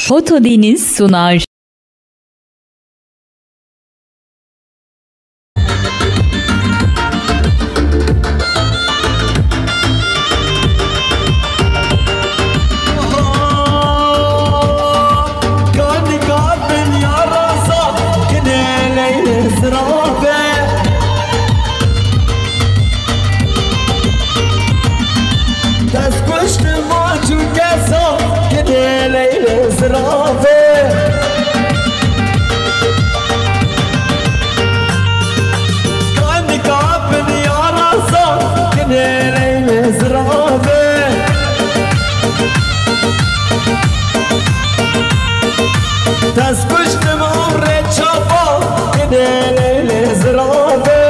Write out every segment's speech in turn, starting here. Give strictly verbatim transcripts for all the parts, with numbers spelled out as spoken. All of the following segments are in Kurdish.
Foto Deniz sunar. Dest kuştim o çû kesa, gidê Leylê zirave. Kanika bin ya rasa, gidê Leylê zirave. Dest kuştim o rê çapa, gidê Leylê zirave.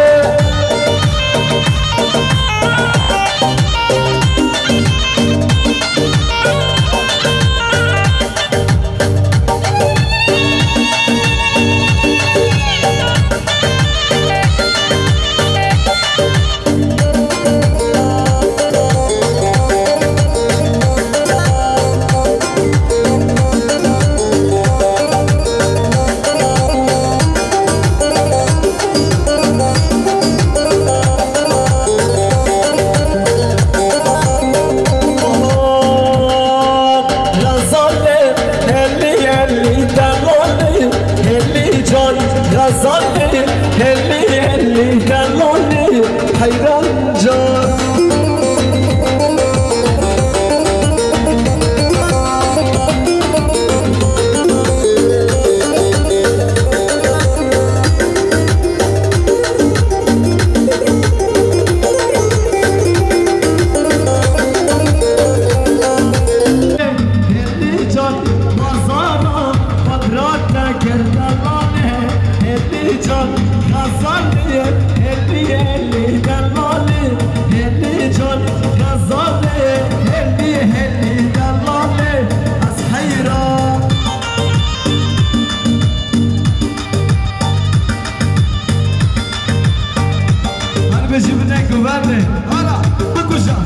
Rezalê, helî helî delalê, helî can. Rezalê, helî helî delalê, heyran can. Hadi bejî binê guvernê. Hara, bikuja.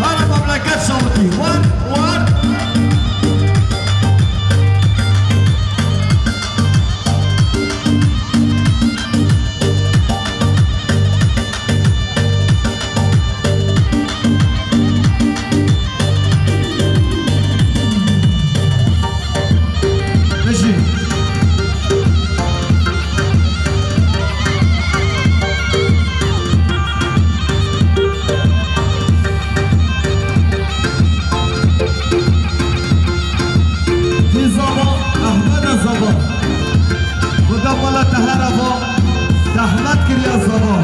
Hara memleket şawitî. Wan, wan. Zava, Ahmeda Zava. Xuda mala te here va, zehmet kiriya Zava.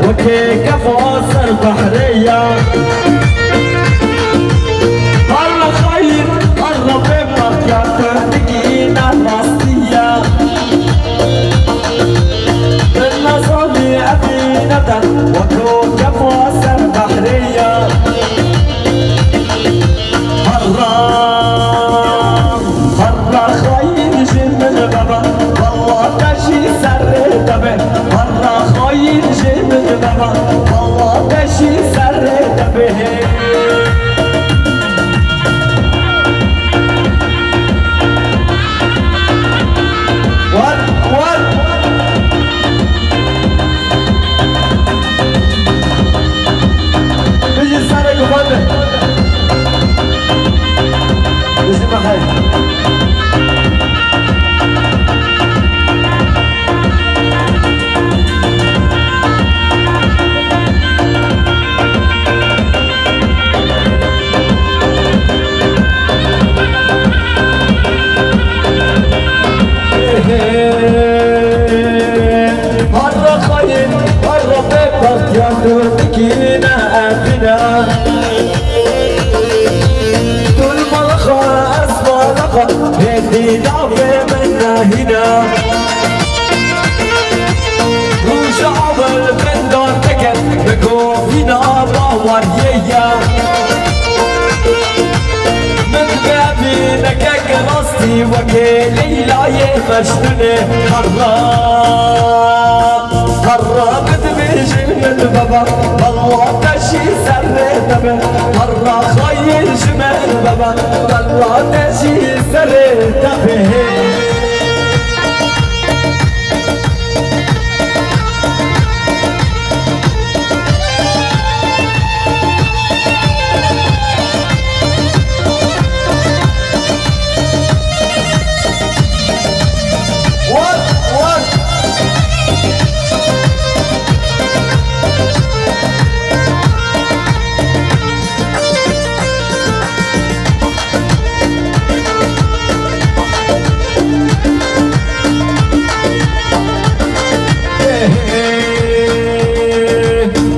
Wekî kefa ser behrê ya. Her xeyr, her Rebbê bextiyar te digîne rastî ya. Min nezanî evîne te wekî kefa ser behrê ya. Herra, herra xayîn ji min bebe, walla te jî serê te be. Herra xayîn ji min bebe, walla te jî serê te be. Gul malixa ez malixa hêdî navê min nehîne. Rûja ewil bindar dikin bi govîna baweriyê ye. Min bebîne kek rastî wekê Leylayê Mecnûnê herra. Herra bidibêjin min bebe, wella te jî serê te be. Herra xayîn ji min bebe, wella te jî serê te be.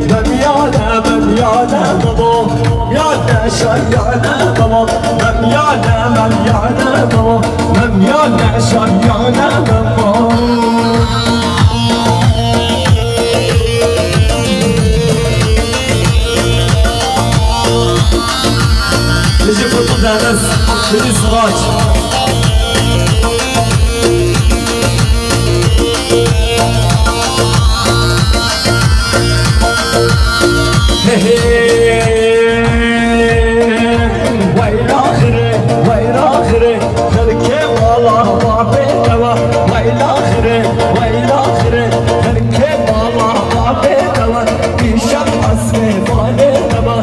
Memyane, memyane baba, yane şaryane baba. Memyane, memyane baba, memyane şaryane baba. Bizi Kurtul Deniz, bizi Sıraç. Hey, hey. Weyla xire, weyla xire, xelkê mala babê te wa. Weyla xire, weyla xire, xelkê mala babê te wa. Îşev esmê vanê te wa,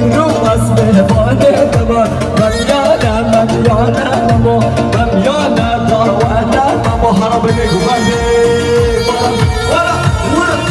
îro esmê vanê te wa. Memyane, memyane memo, memyane dawete memo. Hara bine guvende. Wara, wara, wara.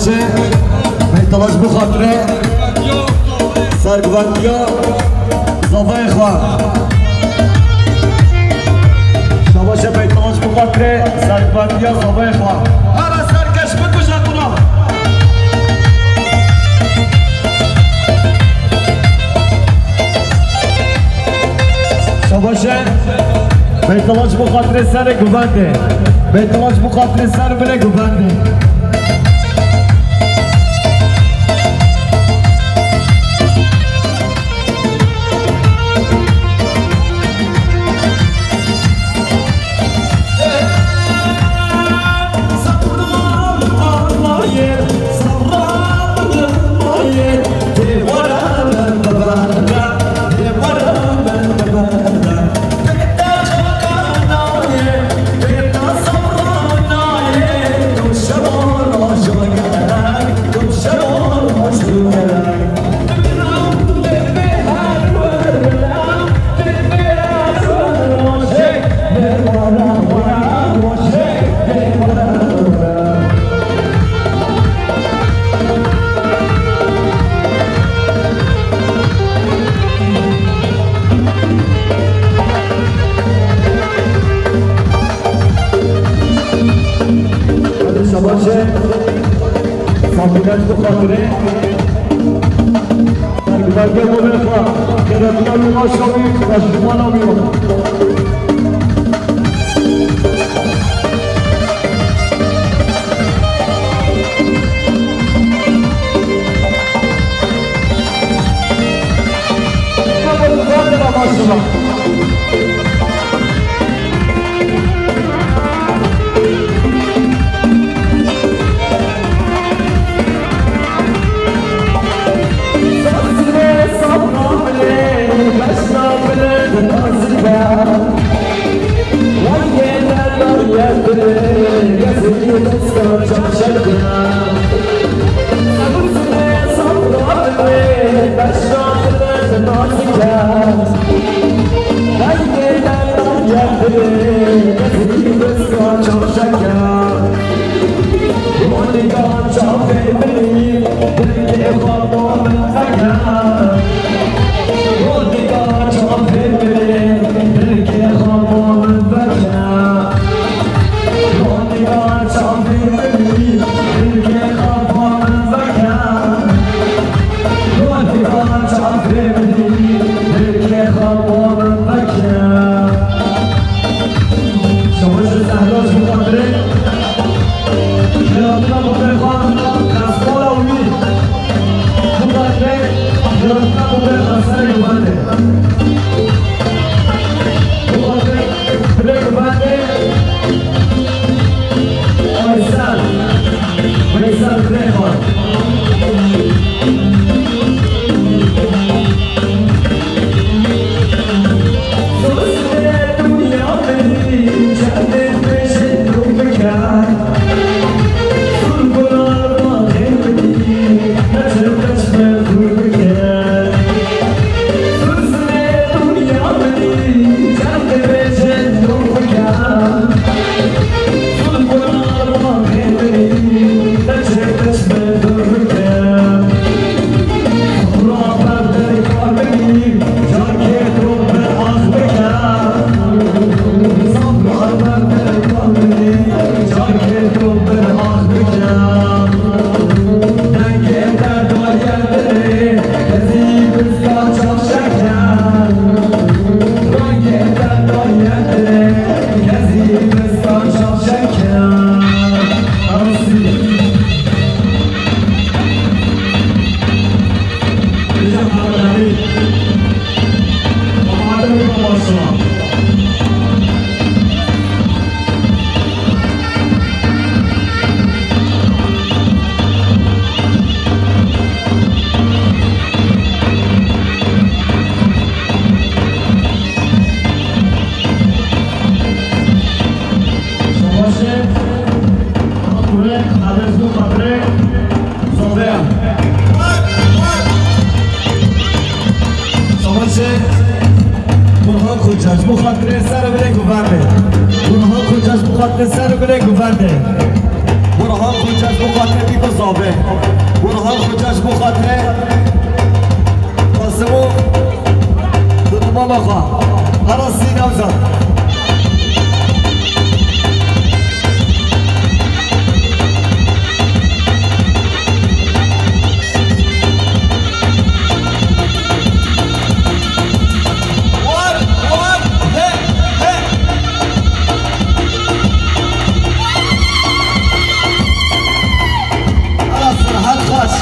Beytalaş bu xatirê serguvendiya zavayê xwe. Şabaşe beytalaş bu xatirê serguvendiya zavayê xwe. Here serkeş bikuje qura. Şabaşe. Beytalaş bu xatirê serê guvendê. Beytalaş bu xatirê ser bile guvendê. Hadi şabaşe. Safinet bu xatirê. Sergiberge bu refa. Keremler bu aşağı. Taşıtman alıyor. Savaşê, Akurê, Xadezgo Xatirê, Zobeya. Savaşê, Burhan Koçaş, bu xatirê ser bile guvende. Burhan Koçaş, bu xatirê ser bile guvende. Burhan Xoca ji bo xatirê bî ku zabe. Burhan Xoca ji bo xatirê Qasim û didimana xwe. Ara Sîn Evzan. War, war, he, he. Ala Serhat Xaç.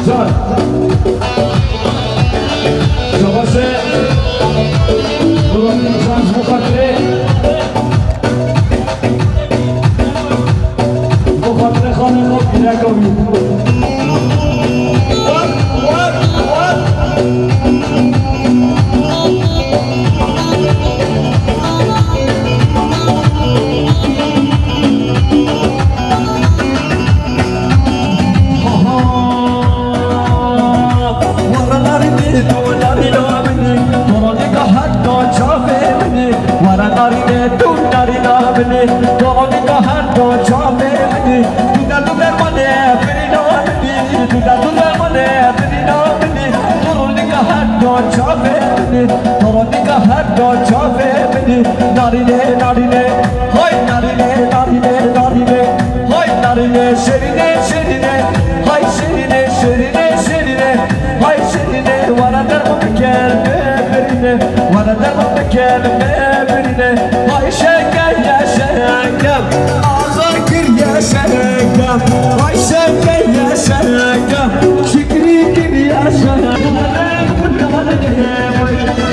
Can. Şabaşe. Can, bu kadre. Bu kadre xanê xwe pîreka wî. Wat, wat, wat. Were narînê tu narîna min î, Monika her do çavê min î. Were narînê tu narîna min î, Monika her do çavê min î. Tu derd û dermanê birîna min î, tu derd û dermanê birîna min î. Monika her do çavê min î, Monika her do çavê min î. Narînê, narînê, hay narînê, narînê, narînê. Hay narînê, şêrînê, şêrînê. Hay şêrînê, şêrînê, şêrînê. Hay şêrînê, were derman bike me birîne. Were derman bike me birîne. Hay şeke ye şeke. Axa kiriye şeke. Hay şeke ye şeke. Şikrî kiriye şeke. Were derman bike me birîne.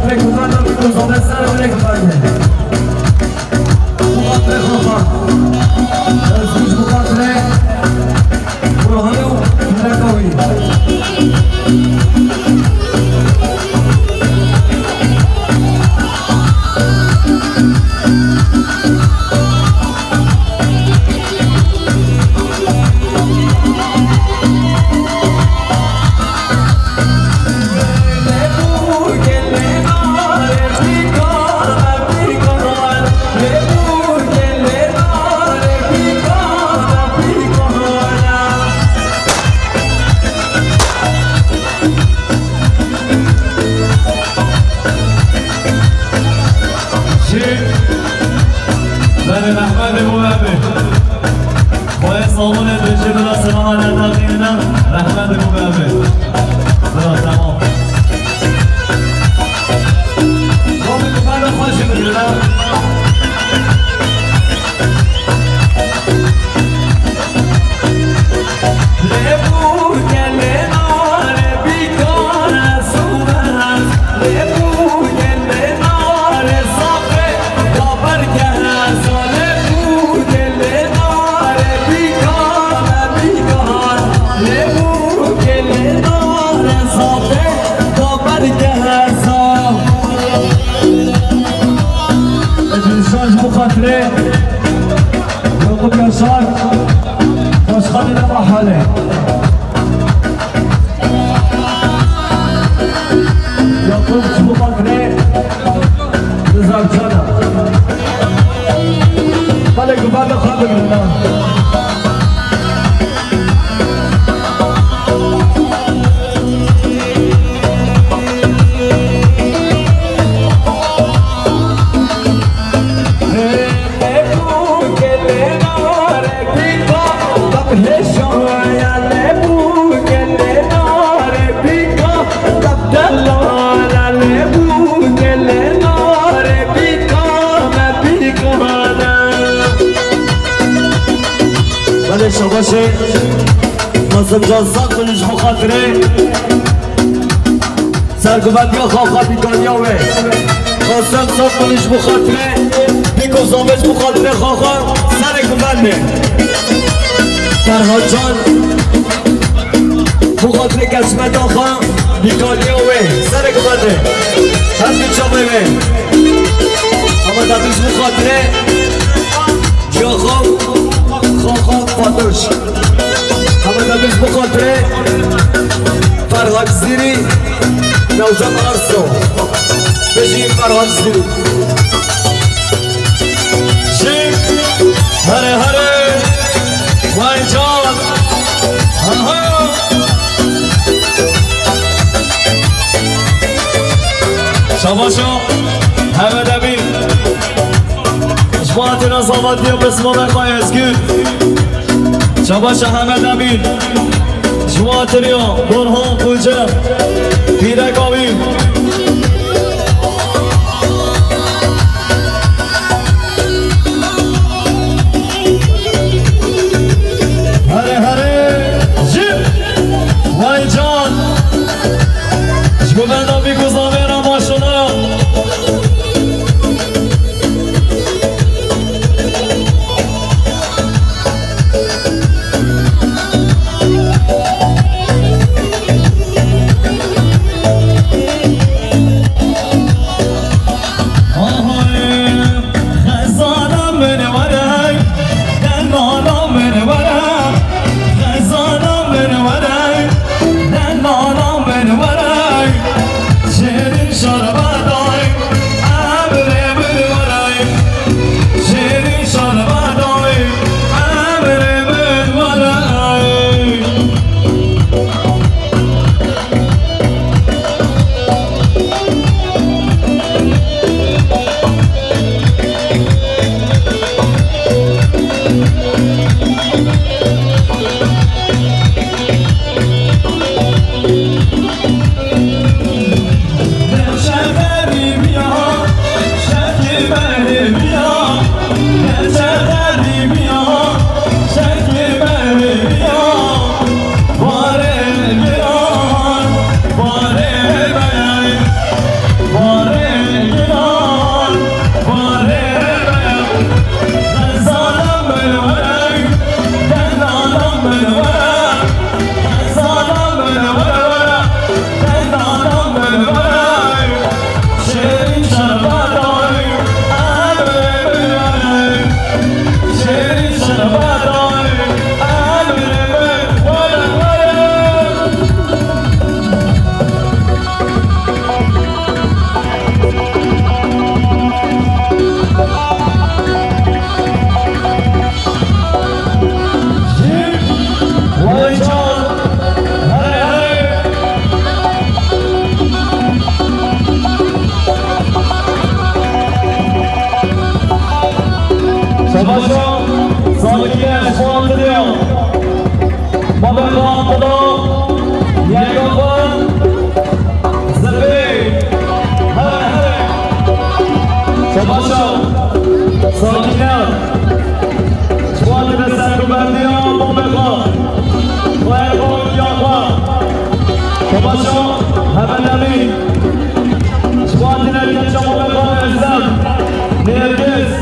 Kurbanê wî ku zade ser wî lêk berde. Muqatilê xwe xwe. Özgür muqatilê. Burhanê û Mereka wî. Jî berê rehmetê bo we be. Xwedê sabûnê dibêje bila sima hale teqînine rehmetê bo we be. Bila, temam. Rabê ku bela xwe jî bigire. Dilşad ji bo xatirê Yakup Yaşar, Başkanê Nema Hale. Yakup ji bo xatirê Nizam Çana. Xalê gurbana xwe bigirina. Belê şabaşê. Qasim Can sağ olun ji bo xatirê. Serguvendiya xaxa bîkariya we. Qasim sağ olun ji bo xatirê. Bîko zave ji bo xatirê xaxa. Serê guvendê. Ferhat Can. Bo xatirê kesmeta xwe. Bîkariya we. Serê guvendê. Her du çavê we. Ama da ji bo xatirê. Ciya xwe, xwe, xwe, Fatoş. Hemû de biz bi xatirê Ferhat Zîrî, Newzat Arso. Bijî Ferhat Zîrî. Jî here here, vay can. Aha. Şabaşo, heve de bin. Ji bo hatîna zavatiya pismana xwe Ezgür. Şabaşa Hemed Emîn. Ji bo hatiriya Burhan Xoce. Pîreka wî. Here here. Ji. Vay can. Ji bo benda Bîkû Zavêra maşallah. Xezana min were, denana min were, xezana min were, denana min were. Zifê. Here, here. Şabaşa. Sakîne. Ji wan tine serguberdiya Momexa. Xwe xwe ya xwe. Şabaşa. Hemen Emîn. Ji wan tine keça Momexa Erzem. Nêrgiz.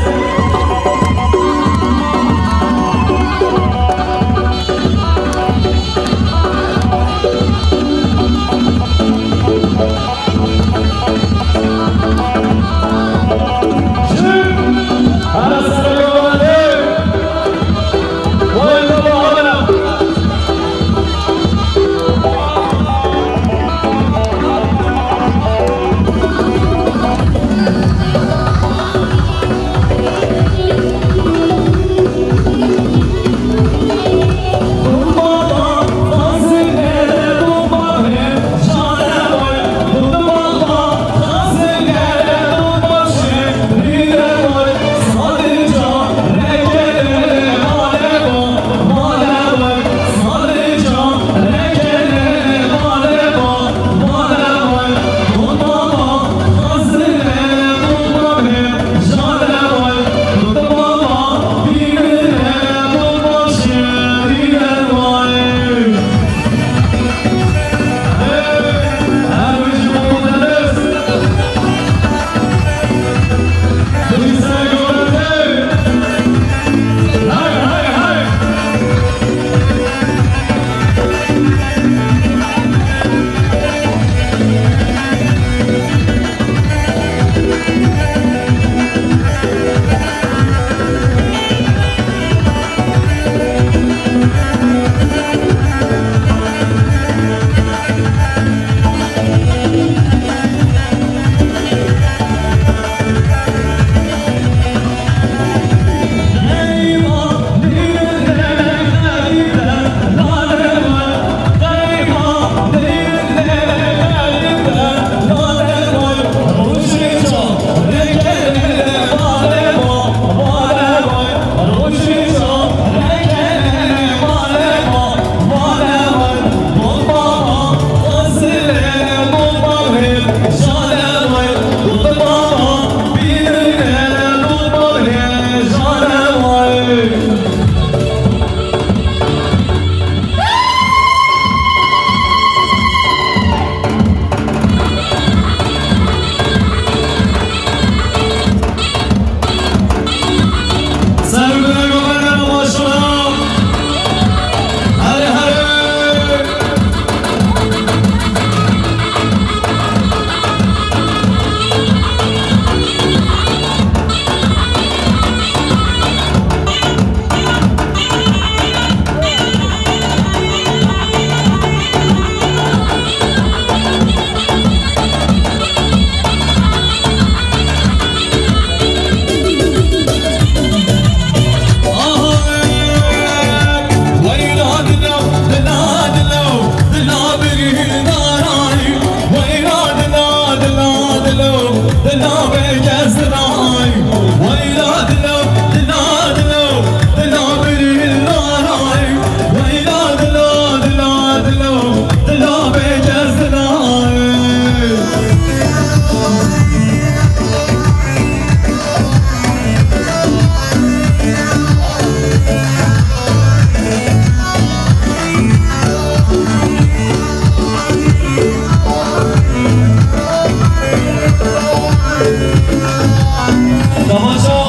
Savaşa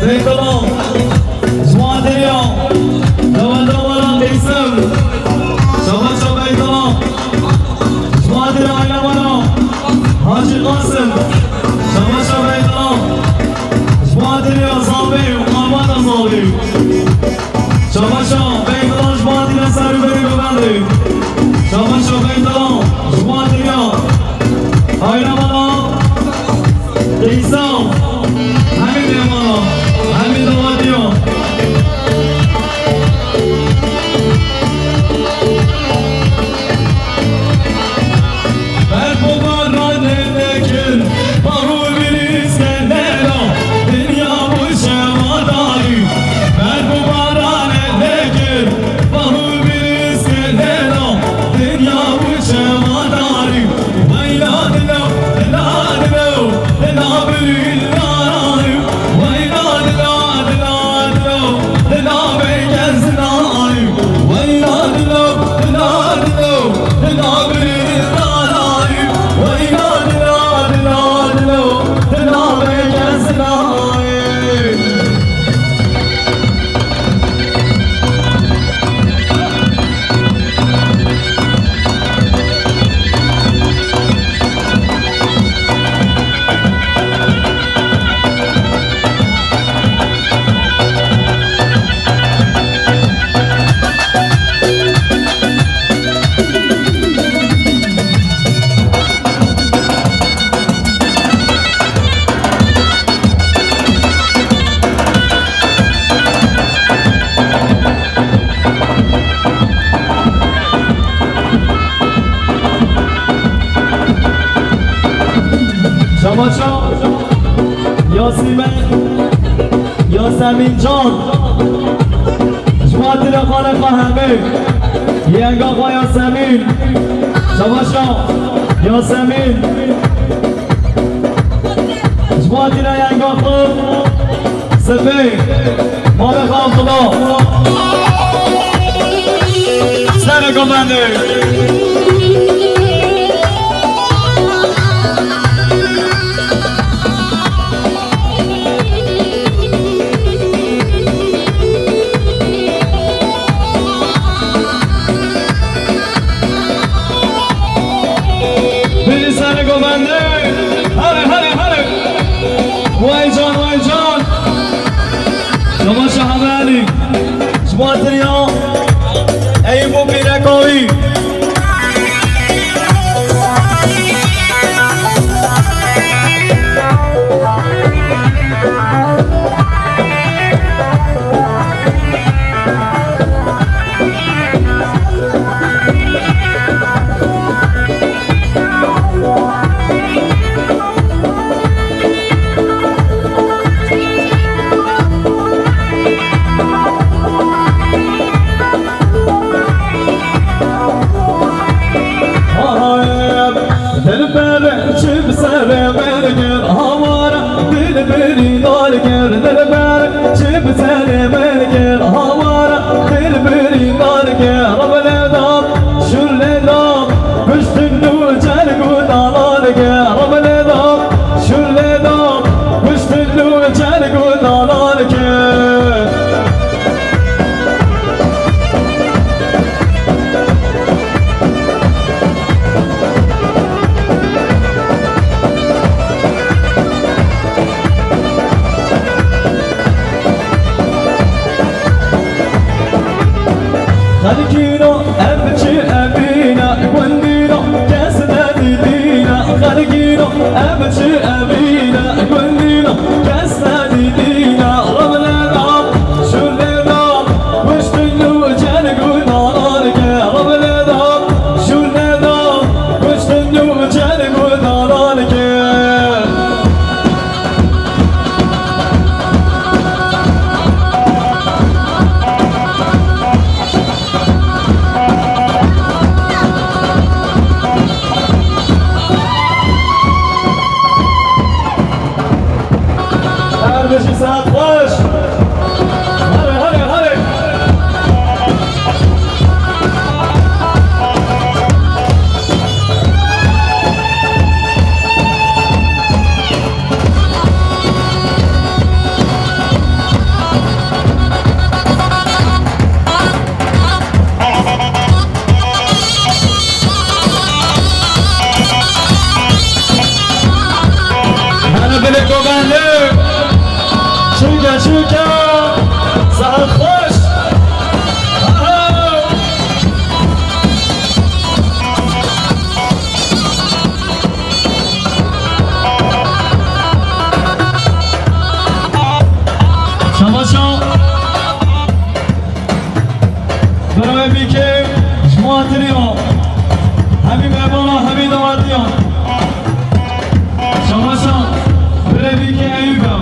Beytolan, Zuandiriya, Dawendawara Qeysim, Savaşa Beytolan, Zuandiriya Aylamana, Hacı Kasım, Savaşa Beytolan, Zuandiriya Zabi, Armata Zabi. Şabaşa Beytolan ji wan tîne serûberê govendê. Şabaşa Beytolan ji wan tîne. Hayra bala. Qîsa. Hemî dêmana. Hemî dawatiya. Berf û baran lê nekir, baho birîske neda, dinya bû şeva darî. Berf û baran lê nekir, baho birîske neda, dinya bû şeva Paşa, Yasîmen, Yasemîn Can. Ji bo tira xalê xwe hemê. Yenga xwe Yasemîn. Çabaşa, Yasemîn. Ji bo tira yenga xwe. Sifê. Malê xwe Abdullah. Serê govendê. Bêjî serê govendê. Hale, hale, hale. Way can, way can. Çabaşa Hevalî. Ji bo tiriya Eyûb û pîreka wî. Dilber çi bi serê min kir, hawara dilberî dar kir, dilber çi bi serê min kir, hawara dilberî dar kir, Reb lê da şûr lê da, kuştin û çerg û dalan kir, Reb lê da şûr lê da, kuştin û çerg û dalan kir. Xelkîno ev çi evîne, gundîno kes nedîtîne. Xelkîno ev çi evîne, gundîno kes nedîtîne. Reb lê da şûr lê da, kuştin û çerg û dalan kir. Reb lê da şûr lê da, kuştin û çerg û dalan kir. Her bijî, saet xweş. Hale, hale, hale. Hene bilê govendê. Çûke, çûke. Saet xweş. Aha. Şabaşa. Birayê bîkê ji Matiriya. Hemî mêvana, hemî dawetiyan. Şabaşa. Birê bîkê Eyûb e.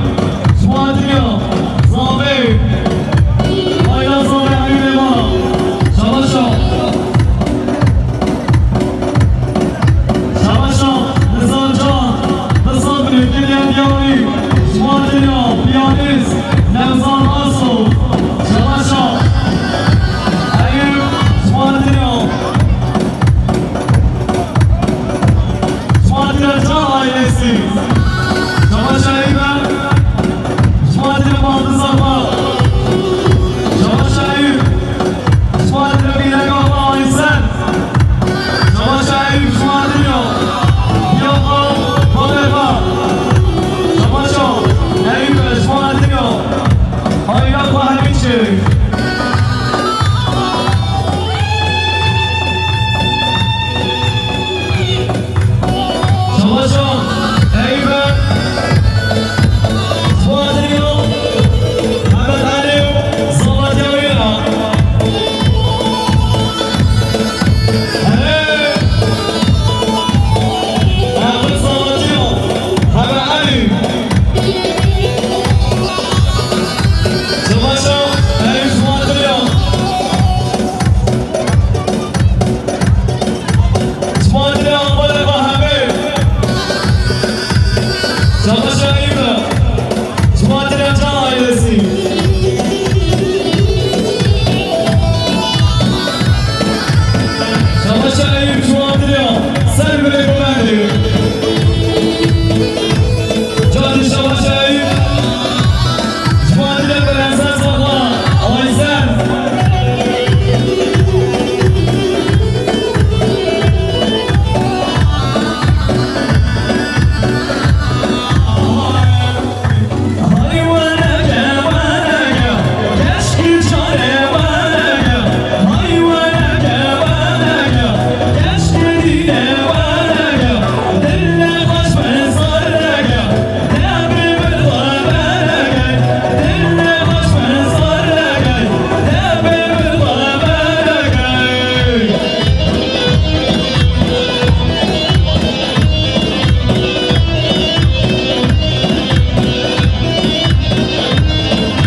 Ji Matiriya. Zavê. Hayra zavê hemî mêvana. Şabaşa. Şabaşa, Nizar Can, Nizar Diyarî, Şumatiriya, piyanîst, Nevzan Aso, Şabaşa, Eyûb, Şumatiriya.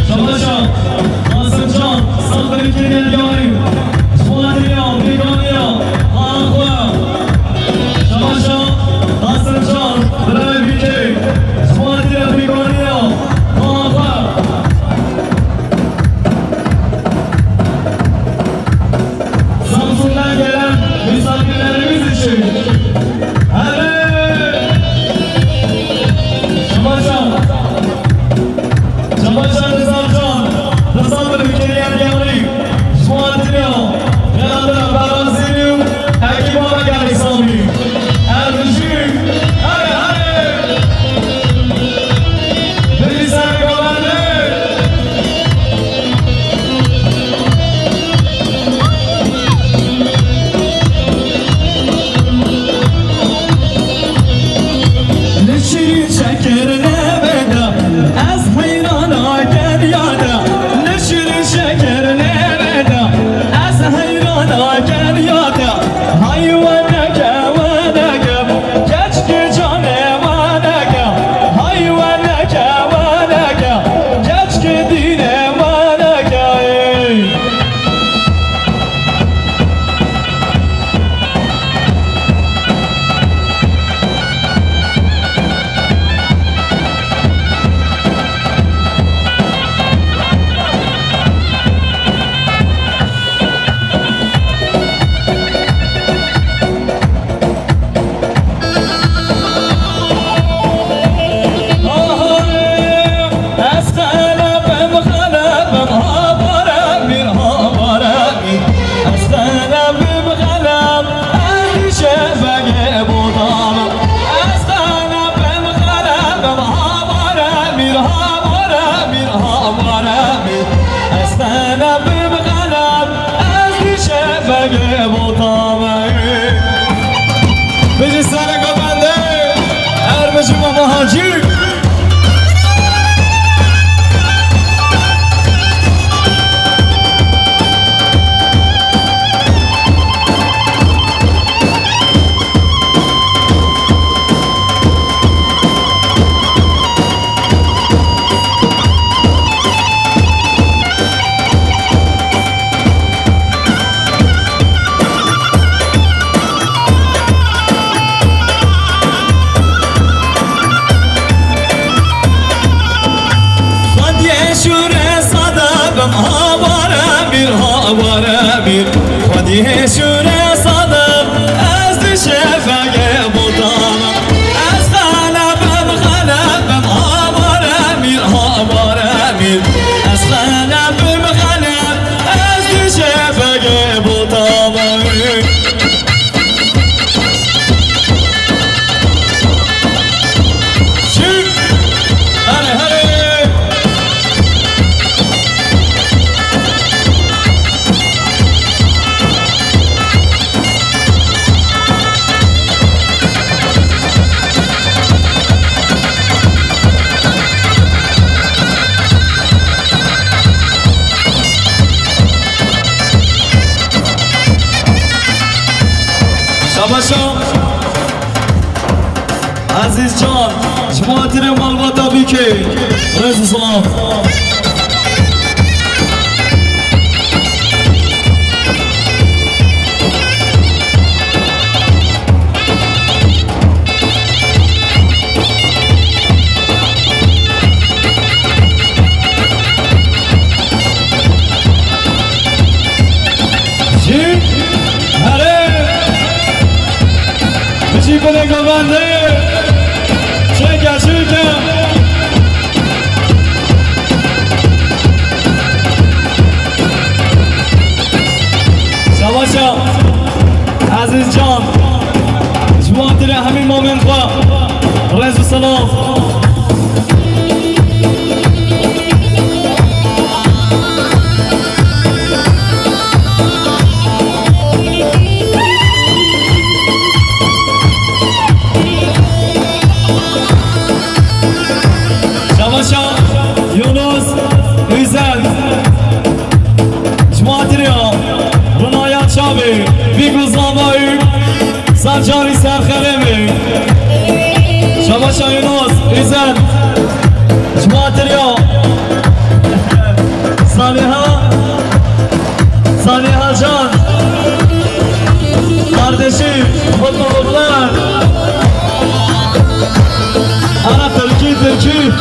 Şabaşa, Qasim Can, saldırı kirgen yarı. Ji bo hatiriya, bêganiya, xwe. Şabaşa, Qasim Can, birayê bîkê. Ji bo hatiriya, bêganiya, xwe. Samsun'dan gelen misafirlerimiz için. Hadi! Şabaşa! Şabaşa Rıza Can, Rıza Bey, ülkeye geldi. Şu an diyor. Yanında Barazilio, Ekibara geldi Sami. Ermişim. Hadi, hadi! Bizi sen kazandı. Li şîrîn şekir nebeda, ez heyrana geriya de. Li şîrîn şekir nebeda, ez heyrana geriya de. Hay weneke, weneke, keçkê canê weneke. Hay weneke, weneke, keçkê dînê weneke, ey. Ez xelebim, xelebim, havare mîr, havare mîr. Ez xelebim, xeleb, ez dişevegê botam. Ez xelebim, xelebim, havare mîr, havare mîr, havare mîr. Ez xelebim, xeleb, ez dişevegê botam. Bijî sereke bende, Ermişî Mama Hacî. Xwediyê şûrê sada bim, havare mîr, havare mîr. Xwediyê şûrê sada bim, ez dişevegê botam. Ez xelebim, xelebim, havare mîr, havare mîr. Ez xelebim, xeleb, ez dişevegê botam. Şîr! Herê, herê! Şabaşa Ezîz Can, ji bo hatirê malbata Bîkê. Rêz û silav. Jî herê bijî binê govendê. Çêke, çêke. Şabaşa Ezîz Can, ji bo hatirê hemî mamên xwe, rêz û silav. Carî ser xerê be. Şabaşa Yunus, Îzzet. Ji bo hatiriya Saliha. Saliha Can. Kardeşim, mutlu yıllar. Ana Türkü, Türkü.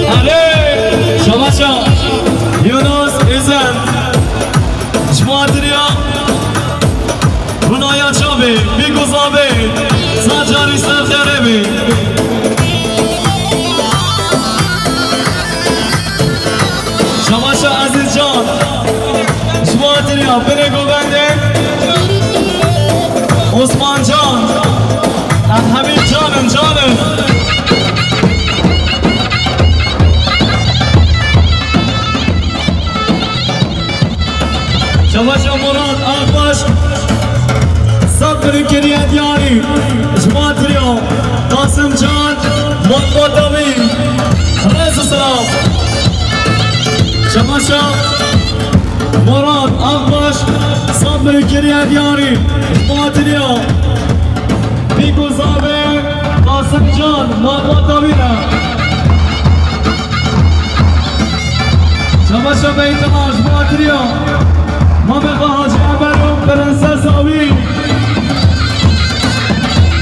Hadi. Şabaşa Yunus, Îzzet. Ji bo hatiriya Hunaya çavê, bîk û zavê, sed carî ser xerê be. Şabaşa Ezîz Can, ji bo hatiriya binê govendê, Osman Can, em hemî can in, can in. Şabaşa Murat Akbaş, sed bin kiriye diyarî, ji bo hatiriya Qasim Can, Matbatavi, rêz û selam. Şabaşa Murat Akbaş, sed bin kiriye diyarî, ji bo hatiriya bîk û zavê Qasim Can, Matbatavi re. Şabaşa Beytila ji bo hatiriya mamê xwe Hacî Emer û Prensesa wî.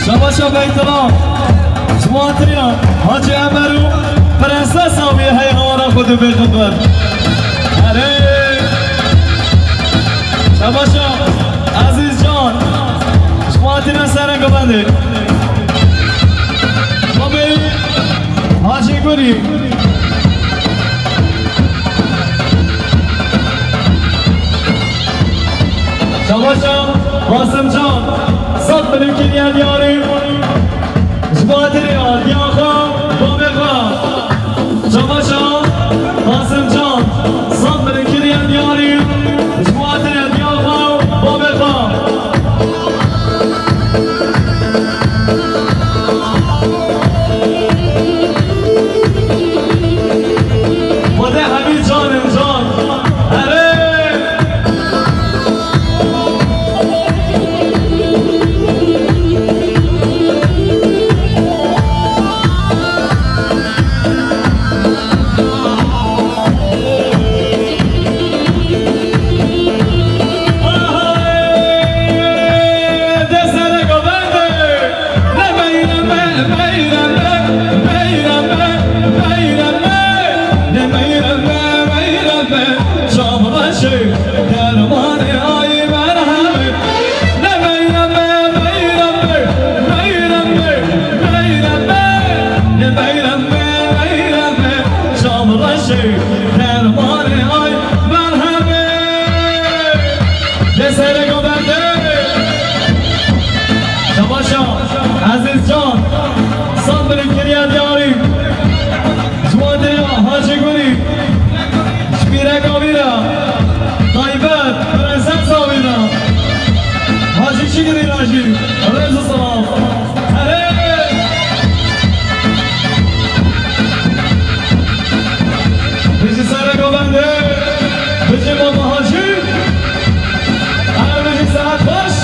Şabaşa Beytila ji bo hatiriya Hacî Emer û Prensesa wî, hey hawara xwe dibê xibir. Erê. Şabaşa Ezîz Can ji bo hatiriya serê govendê. Babê Hacî Gurî. Şabaşa Qasim Can, sed bin kiriye diyarî. Ji bo hatiriya diya xwe, babê xwe. Şabaşa Qasim Can, sed bin kiriye diyarî. Ji bo hatiriya diya xwe, babê xwe. Xwedê hemî can in can. Erê! Şabaşa Ezîz Can, sed bin kiriye diyarî. Ji bo hatiriya Hacî Gurî, ji pîreka wî re, taybet, prensesa wî re. Hacî Şikrî re jî rêz û selam. Erê! Bijî sereka bendê, bijî Mama Hacî. Her bijî, saet xweş.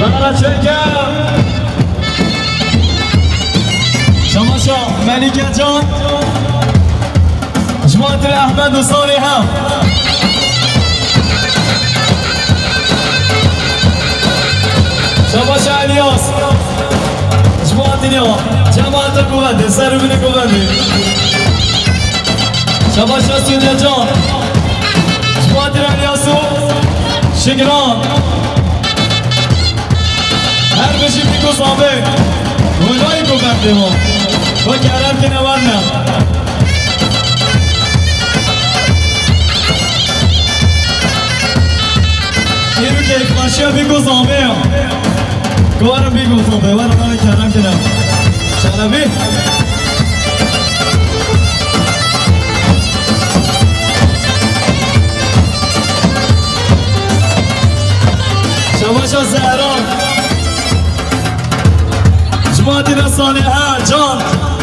Bana çeke. Şabaşa Melike Can. Ji bo hatiriya Ehmed û Salîha. Şabaşa Elyas. Ji bo hatiriya cemaeta kuvvetê, ser û binê kuvvetê. Şabaşa Sûdiye Can. Ji bo hatiriya Elyas û Şigran. Her bijî bîk û zavê. Hunayî kuvvetê wan. Kerem kene werna. Îro kêfxweşiya bî ku zame ya. Ku werin bî ku zame, werin, werin kerem kene. Şerefî. Şebaşa Zehra. Cemaatî de Salihe, Can.